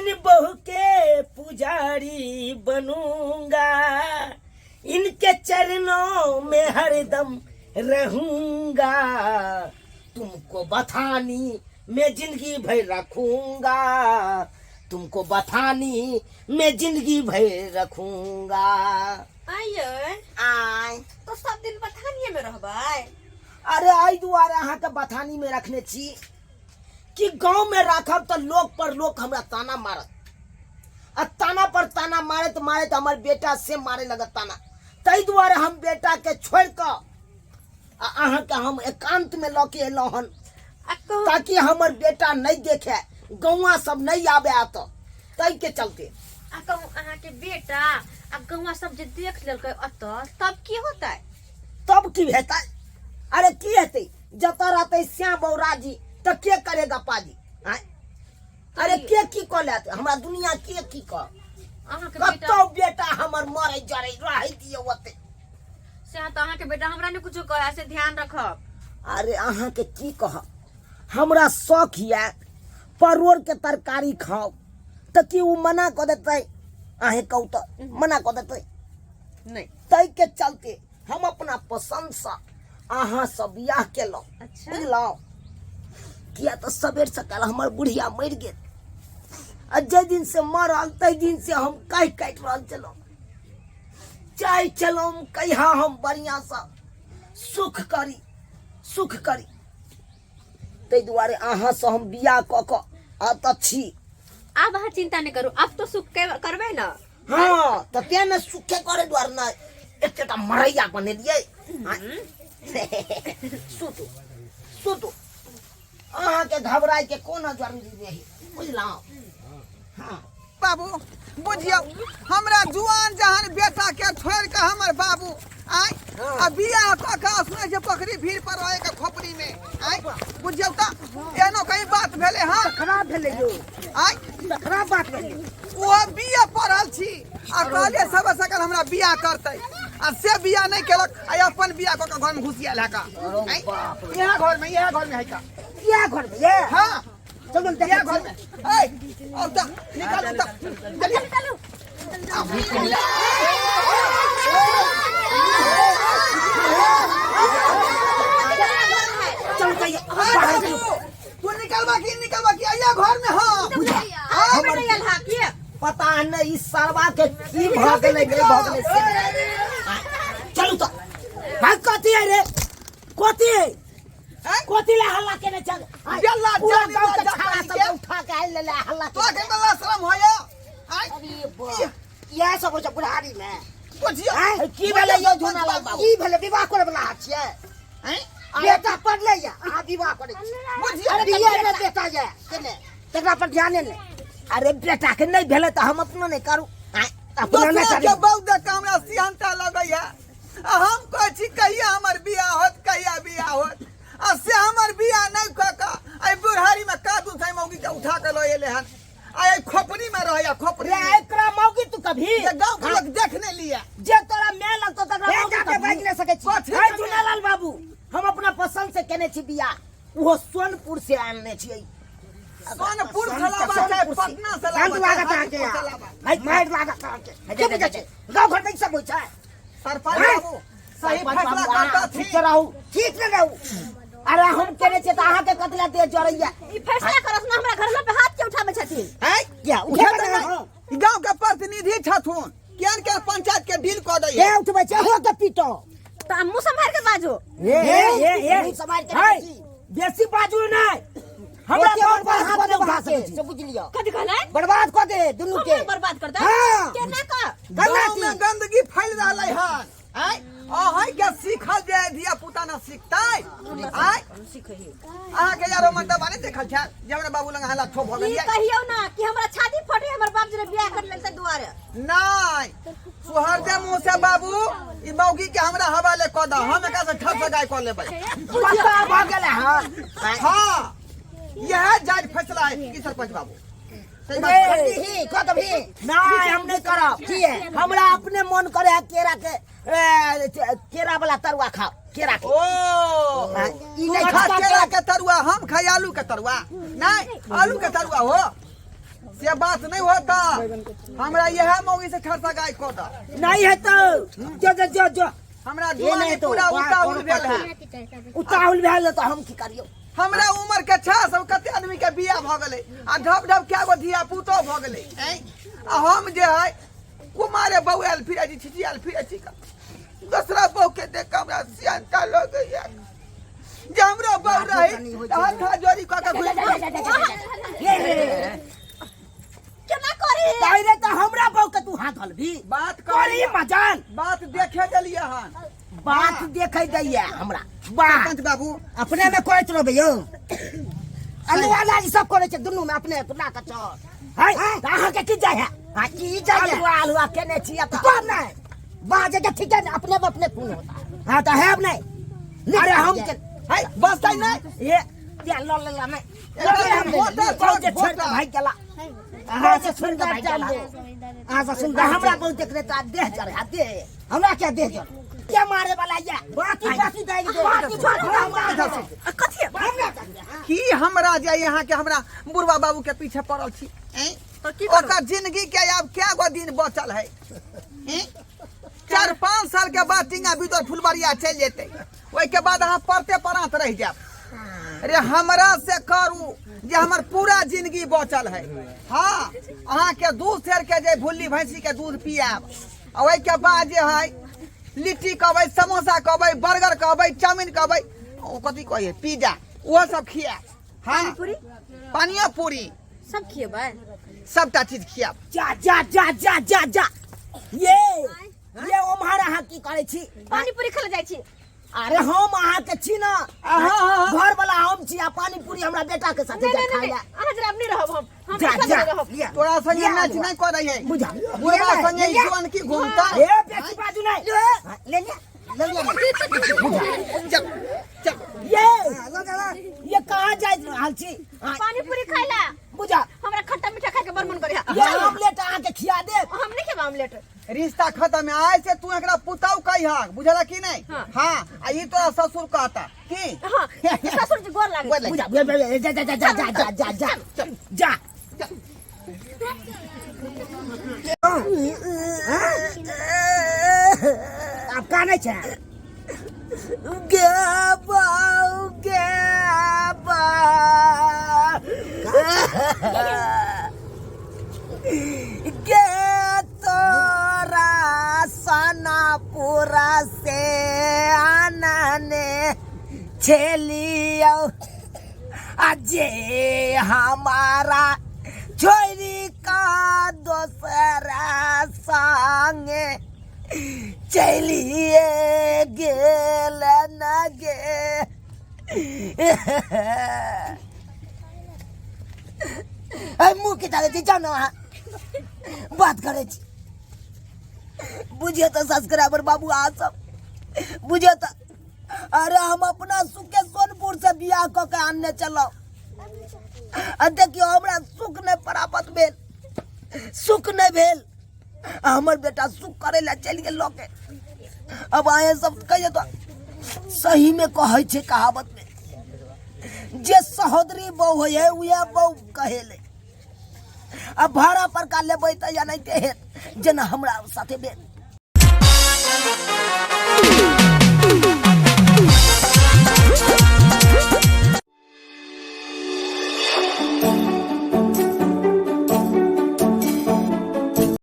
बन बहू के पुजारी बनूंगा, इनके चरणों में हरदम रहूंगा, तुमको बथानी में जिंदगी भर रखूंगा, तुमको बथानी में जिंदगी भर रखूंगा। आइए। आय। तो सब दिन बथानिए में रहबै? अरे, एहि दुआरे अहाँके बथानी में रखने छी कि गाँव में राखब तऽ लोक पर लोक हमरा ताना मारत, आ ताना पर ताना मारैत मारैत हमर बेटा से मारे लगत ताना। ताहि दुआरे हम बेटा के छोड़ि कऽ आ अहाँके हम एकांत में लऽ के एलहुँ हन, आ कहू, ताकि हमर बेटा नहीं देखे, गौआ सब नहीं आबे एतऽ, ताहि के चलते। आ कहू, अहाँके बेटा आ गौआ सब जे देख लेलकै ओतऽ, तब की होतै? तब की हेतै? अरे, की हेतै? जतऽ रहतै श्याम बौराजी तऽ के करेगा पाजी? आँय? अरे, के की कऽ लेत हमरा? दुनिया के की कह अहाँके बेटा कतौ बेटा हमर मरे जरे रहै दियौ ओते। से तऽ अहाँके बेटा हमरा नहि कुछो कहे, से ध्यान रखब। अरे, अहाँके की कहब, हमरा शौक यऽ परोड़ के तरकारी खाउ, तऽ की ओ मना कऽ देतै? अहें कहू तऽ, मना कऽ देतै? नहि। ताहि के चलते हम अपना पसन्दसँ अहाँ से बियाह केलहुँ। बुझलहुँ? किया तऽ सबेर सकाल हमर बुढ़िया मरि गेल, आ जाहि दिन से मरल ताहि दिन से हम काटि काटि रहल छलहुँ। चाहै छलहुँ कहिया हम बढ़िआँसँ सुख करी, सुख करी। ताहि दुआरे अहाँसँ हम बियाह कऽ कऽ एतऽ छी। आब अहाँ चिंता नहि करू, आब तो सुख करबै ने? हँ, तऽ तें ने सुखे करे दुआरे ने एतेटा मरैया बनेलियै। सुतू, सुतू, अहाँके घबराइके कोनो जरूरी नहि, बुझलहुँ? हँ। बाबू, बुझियौ, हमरा जुआन जहान बेटा के छोड़ के हमर बाबू आय आ बियाह कऽ के सुनै छै पोखरी भीड़ पर रहे के खोपड़ी में आय। बुझियौ तऽ एनो कहीं बात भेलै? हँ। खराब भेलै यौ। आय। तऽ खराब बात भेलै। ओ बिया पढ़ल छी आ कहलियै सब सकल हमरा बियाह करतै, आ से बियाह नहि केलक, आ अपन बियाह कऽ के घर में घुसियाल है का। अरे बाप रे। इएह घर में, इएह घर में है का। इएह घर में ये? हाँ। चलू, देखै इएह घर छी। में। ए, आउ तऽ निकालू तऽ, चलिए। निकालू। चलू कहियो ए, बाहर। बाबू, तू निकलबा की निकलबा की आइया घर में? हाँ। हमर बेटा आयल हा की? पता नहि ई सरवा के की भऽ गेलै, नहि भऽ गेलै से। चलू तऽ भाई, कथी है रे? कथी है? हैं? कथी ला हल्ला केने चल? बेला पूरा जानी गाँव के ला छाड़ा जानी सब के। उठा के आयल ले हल्ला तो के बला शरम होया आय? अरे बाप, इएह सब होइ छै बुढ़ारी में। बुझियौ। आँय? की भेलै यौ झुनालाल बाबू? की भेलै? विवाह करे वाला हाथ छियै? हैं? बेटा पढ़ले या, अहाँ विवाह करै छी? बुझियौ। अरे, बियाह में बेटा या केने तकरा पर ध्याने नहि। अरे, बेटा के नहि भेलै तऽ हम अपनो नहि करू? आँय, अपनो नहि दोसरा के करू? बहु देख के हमरा सिहंता लगैया, आ हम कहै छी कहिया हमर बियाह होत, कहिया बियाह होत, आ से हमर बियाह नहि कऽ कऽ एहि बुढ़ारी में कादू से मौगी के उठा के लऽ एलै हन, आ एहि खोपड़ी में रहैया, खोपड़ी रे में। एकरा मौगी तू कभी जे गाँव के लोग देख नहीं लिया। जे तोरा माय लगतो तकरा हे, मौगी जाके कभी। बाजि नहि सकै छी। कथी हे कमे? झुनालाल बाबू, हम अपना पसंद से केने छी बियाह, ओहो सोनपुर से आनने छियै। सोनपुर से लाबा चाहे सोनपुर से। पटना से लाबा गंध चाहे लागत अहाँके। हाजीपुर से लाबा। भाई, मारि लागत अहाँके। के बुझै छै गाँव घर में ई सब होइ छै? सरपंच हैं? बाबू सही सरपंच फैसला बाबू, अहाँ करता ठीक से रहू, ठीक से रहू। अरे, हम केने छियै तऽ अहाँके कतला देह जरैया? ई फैसला करस ना, हमरा घर पे हाथ के उठाबै छथिन। हैं? क्या उठे उठेबै? तऽ नहि। ई गाँव के प्रतिनिधि छथुन, केहन केहन पंचायत के डील कऽ दैया। के उठबै छै? हो के पीटो। तऽ मुँह सम्हार के बाजू। ए ए ए ए मुँह सम्हारि के है, राखै छी। बेसी बाजू नहि, हमरा ओते बाप पर बर्बाद हाथ कऽ नहि देब उठा अहाँके, सकै छी। से बुझि लिअ। कथी कहलै? बर्बाद कऽ दे दुनू के। हमरा बर्बाद कर दे? हाँ। केना कऽ? गाँव में गंदगी फैल रहलै हन। आँय, अहाँ के सीखल जे धिया पुता न सीखतै? आँय, अहाँ के यारो मंडप नहि देखल छै जे हमरा बाबू लग अहाँ लट्ठो भऽ ई गेलियै? कहियौ ना कि हमरा छाती फटे हमर बाप जरे बियाह कर लेलकै दुआरे। नहि, सुहरदे मुँह से बाबू, ई मौगी के हमरा हवाले कऽ दऽ, हम एकरा से ठप सगाई कऽ लेबै। पता भऽ गेलै हन। हाँ, यह जायज फैसला है की सरपंच बाबू? सही बात। रे। कर दीही, कऽ देबही? नहि, हम नहि करब। किए? हमरा अपने मन करे है केरा के केरा वाला तरुआ खाओ, केरा के। ओ ई तू नहि खा खा केरा के तरुआ, हम खाई आलू के तरुआ। नहीं, आलू के तरुआ हो। से बात नहीं होता हमरा यह मौगी से खर्चा गाय को दा नहीं है तो जो जो जो जो हमरा ये दुआरी नहीं तो, पूरा वाह, उताहुल कोनो भेल है उताहुल भेल तो हम की करियो हमरा उम्र के छह सब कते आदमी के बियाह भऽ गेलै आ ढब ढब कए गो धिया पुतो भऽ गेलै ऐं? आ हम जे है कुमारे बौआयल फिरै छी छिछियाल फिरै छी दोसरा बहू के देख कऽ हमरा सियंता लगैया जे हमरो बहू रही तऽ हाथ हाथ जोड़ी कऽ के घुरि केना करी ताहि रे तऽ हमरा बहू के तू हाथ हलबी बात करी करी मजाल बात देखे देलियै हन बात देखे दैया हमरा बात सरपंच बाबू अपने में करैत रहबै यौ अलुआ लाल सब करै छै दुनू में अपने ला के चल है तऽ अहाँके की जाइ है आ की जाय अलुआ अलुआ केने छियै तऽ कब नहीं बाजे के ठीक है ना, अपने में अपने खून होता है हाँ तो है अब नहीं अरे हम के है बस तै नहि ये या ल ल ल नहीं एकदम भोटर बहुत जे छोड़ के भोटर। भाग गेला अहाँ से सुंदर भाग गेला अहाँ से सुंदर हमरा बहुत देख रहे तो देह जरे है देह हमरा क्या देह जर के मारे वाला ये बाकी बाकी दाई दे बाकी बाकी हमरा कथी हमरा चाहिए की हमरा जे यहाँ के हमरा बुढ़वा बाबू के पीछे पड़ल छी ऐं? तो की करू? ओकर जिंदगी के आब क्या गो दिन बचल है ऐं? 4-5 साल के बाद टिंगा भीतर फुलबरिया चलि जेतै ओहिके बाद अहाँ पड़ते पड़ात रहि जायब अरे हमरा से करू जे हमर पूरा जिंदगी बचल है हाँ अहाँके 2 सेर के जे भुल्ली भैंसी के दूध पियाब आ ओहिके बाद जे है लिट्टी कहबै समोसा कहबै बर्गर कहबै चाउमीन कहबै ओ कथी कहै पिज्जा ओहो सब खियाब हाँ पूरी पानियो पूरी सब खिएबै सबटा चीज खियाब जा जा जा जा जा जा ये ये ओम्हर अहाँ की करै छी पानी पूरी खेले जाइ छी अरे हम अहाँ के छी ना अहाँ घर वाला हम छी आ पानी पूरी हमरा बेटा के साथे नहीं जा नहीं खाय नहीं ला अहाँ जरा अपने रहब हम हम जा एकला जा जरा रहब लिया तोरा संगे लिया नाच आलुआ। नहीं करै है बुझा बुढ़वा लिया, संगे लिया। जुआन की घूमता ए बेसी बाजू नहीं ले लिया ले लिया चल चल ये ये कहाँ जाय रहल छी हाँ, पानी पूरी खाय ला बुझा हमरा खट्टा मीठा खाय के बड़ मन करे ये ऑमलेट अहाँ के खिया देब हम नहीं खेब ऑमलेट रिश्ता खत्म है आय से तू एकरा पुताऊ कहिहक बुझला कि नहीं हाँ। हाँ आ ई तोरा ससुर कहता की हाँ ससुर जी गोर लागे गोर लागे। बुझा बुझा बुझा, जा जा जा जा जा जा जा जा जा आब कानै छै गे बाऊ गे बाऊ गे तोरा सनापुरा से आनने छेलियौ आ जे हमारा छोरी का दोसरा संगे चलिए गेल न गे मुँह के ताके छी जाउ ने अहाँ बात करै छी बुझियौ तऽ सब्सक्राइबर बाबू अहाँ सब बुझियौ तऽ अरे हम अपना सुख के सोनपुर से बियाह कऽ के आनने चलौ आ देखियौ हमरा सुख नहि प्राप्त भेल सुख नहि भेल आ हमर बेटा सुख करै लए चलि गेल लऽ के अब अहें सब कहियौ तऽ सही में कहै छै कहावत में जे सहोदरी बहु होइ है उएह बहु कहेले आ भाड़ा पर का लेबै तऽ या नहि ते हेत जेना हमरा साथे भेल।